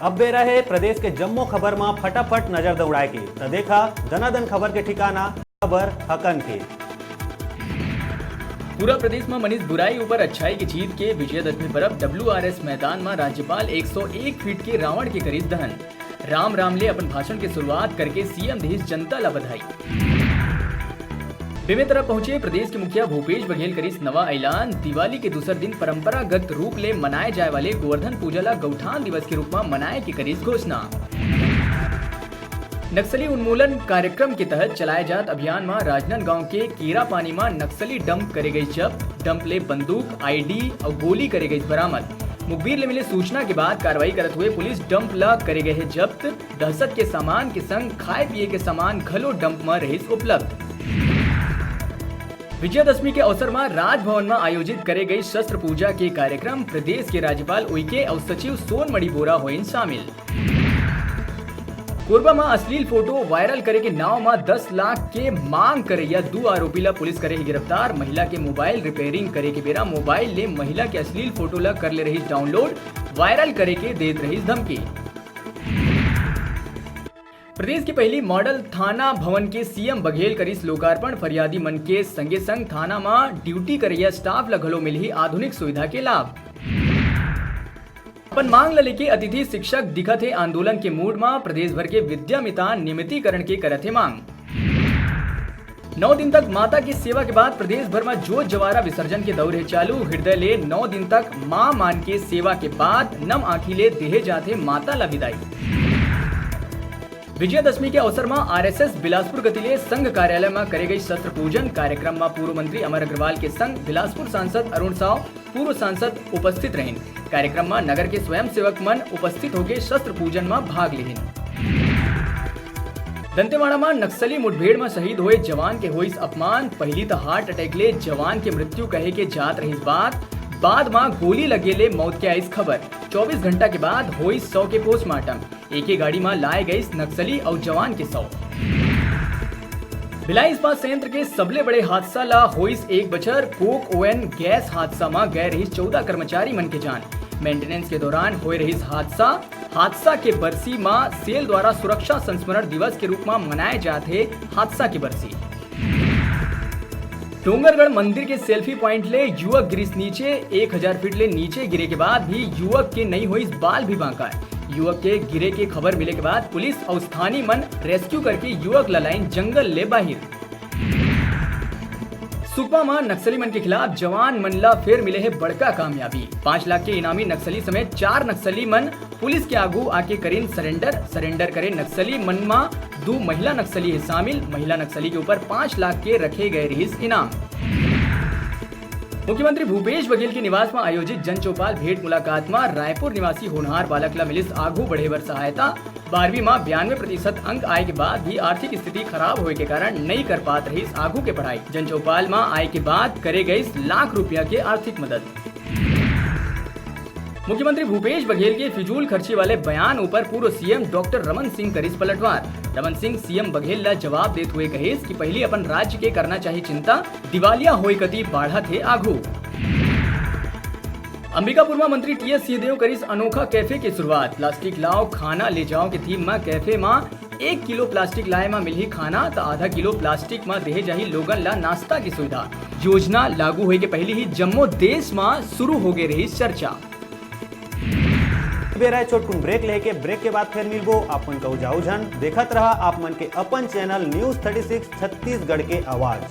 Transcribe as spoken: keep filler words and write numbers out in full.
अब बेरा हे प्रदेश के जम्मो खबर म फटाफट नजर दौड़ाए के, त देखा दनादन खबर के ठिकाना, खबर हकन के। पूरा प्रदेश म मनीष बुराई ऊपर अच्छाई के जीत के विजयदशमी परब। डब्ल्यूआरएस मैदान म राज्यपाल एक सौ एक फीट के रावण के करिस दहन। राम राम ले अपन भाषण के शुरुआत करके सीएम दिस जनता ला बधाई। बेमेतरा पहुंचे प्रदेश के मुखिया भूपेश बघेल करिस नवा ऐलान। दिवाली के दूसर दिन परंपरागत रूप ले मनाए जाए वाले गोवर्धन पूजा ला गौठान दिवस के रूप म मनाए के करिस घोषणा। नक्सली उन्मूलन कार्यक्रम के तहत चलाए जात अभियान म राजनांदगांव के कीरापानी म नक्सली डंप करे गई जब्त। डंप ले बंदूक, आईडी अउ गोली करे गई बरामद। मुखबिर ले मिले सूचना के बाद कार्रवाई करत हुए पुलिस डंप ला करे गए हे जब्त। दहशत के सामान के संग खाए पिए के सामान घलो डंप म रहिस उपलब्ध। विजयदशमी के अवसर म राजभवन म आयोजित करे गई शस्त्र पूजा के कार्यक्रम। प्रदेश के राज्यपाल उइके अउ सचिव सोनमणि बोरा होइन शामिल। कोरबा म अश्लील फोटो वायरल करे के नाव म दस लाख के मांग करैया दू आरोपी ला पुलिस करे हे गिरफ्तार। महिला के मोबाइल रिपेयरिंग करे के बेरा मोबाइल ले महिला के अश्लील फोटो ला कर ले रहिस डाउनलोड, वायरल करे के देत रहिस धमकी। प्रदेश के पहली मॉडल थाना भवन के सीएम बघेल करिस लोकार्पण। फरियादी मन के संगे संग थाना म ड्यूटी करैया स्टाफ ल घलो मिलही आधुनिक सुविधा के लाभ। अपन मांग ल लेके अतिथि शिक्षक दिखत हे आंदोलन के मूड म। प्रदेश भर के विद्यामितान नियमितीकरण के करत हे मांग। नौ दिन तक माता की सेवा के बाद प्रदेश भर म जोत जवारा विसर्जन के दौर हे चालू। हृदय ले नौ दिन तक मां मान के सेवा के बाद नम आंखी ले देहे जात हे माता ला विदाई। विजयदशमी के अवसर म आरएसएस बिलासपुर कति ले संघ कार्यालय म करे गई शस्त्र पूजन। कार्यक्रम म पूर्व मंत्री अमर अग्रवाल के संग बिलासपुर सांसद अरुण साव, पूर्व सांसद उपस्थित रहिन। कार्यक्रम म नगर के स्वयंसेवक मन उपस्थित होके शस्त्र पूजन म भाग लिहिन। दंतेवाड़ा म नक्सली मुठभेड़ म शहीद होए जवान के होइस अपमान। पहिली त हार्ट अटैक ले जवान के मृत्यु कहे के जात रहिस बात, बाद म गोली लगे ले मौत के आइस खबर। चौबीस घंटा के बाद होइस शव के पोस्टमार्टम। एके गाड़ी म लाए गइस नक्सली अउ जवान के शव। भिलाई इस्पात संयंत्र के सबले बड़े हादसा ला होइस एक बछर। कोक ओवन गैस हादसा म गए रहिस चौदह कर्मचारी मन के जान। मेंटेनेंस के दौरान होए रहिस हादसा। हादसा के बरसी म सेल द्वारा सुरक्षा संस्मरण दिवस के रूप म मनाए जात हे हादसा के बरसी। डोंगरगढ़ मंदिर के सेल्फी पॉइंट ले युवक गिरिस नीचे। एक हजार फीट ले नीचे गिरे के बाद भी युवक के नइ होइस बाल भी बांका। युवक के गिरे के खबर मिले के बाद पुलिस अउ स्थानीय मन रेस्क्यू करके युवक ला लाइन जंगल ले बाहिर। सुकमा म नक्सली मन के खिलाफ जवान मन ला फेर मिले हे बड़का कामयाबी। पाँच लाख के इनामी नक्सली समेत चार नक्सली मन पुलिस के आगू आके करिन सरेंडर। सरेंडर करे नक्सली मन म दू महिला नक्सली हे शामिल। महिला नक्सली के ऊपर पाँच लाख के रखे गए रिहिस इनाम। मुख्यमंत्री भूपेश बघेल के निवास म आयोजित जनचौपाल भेंट मुलाकात म रायपुर निवासी होनहार बालक ल मिलिस आगू बढ़े बर सहायता। बारहवीं म बयानवे प्रतिशत अंक आए के बाद भी आर्थिक स्थिति खराब होए के कारण नइ कर पात रहिस आगू के पढ़ाई। जनचौपाल म आए के बाद करे गइस लाख रुपया के आर्थिक मदद। मुख्यमंत्री भूपेश बघेल के फिजूल खर्ची वाले बयान ऊपर पूर्व सीएम डॉक्टर रमन सिंह करिस पलटवार। रमन सिंह सीएम बघेल ला जवाब देत हुए कहिस कि पहिली अपन राज्य के करना चाही चिंता, दिवालिया होए कति बाढ़त हे आगू। अंबिकापुर म मंत्री टीएस सिंहदेव करिस अनोखा कैफे के शुरुआत। प्लास्टिक लाओ, खाना ले जाओ के थीम म कैफे म एक किलो प्लास्टिक लाए म मिलही खाना, त आधा किलो प्लास्टिक म देहे जाही लोगन ला नाश्ता की सुविधा। योजना लागू होए के पहिली ही जम्मो देश म शुरू हो गे रहिस चर्चा। बेरा हे छोटकुन ब्रेक लेके, ब्रेक के बाद फेर मिलबो। आप मन कहू जाऊ झन, देखत रहा आप मन के अपन channel news thirty six Chhattisgarh के आवाज।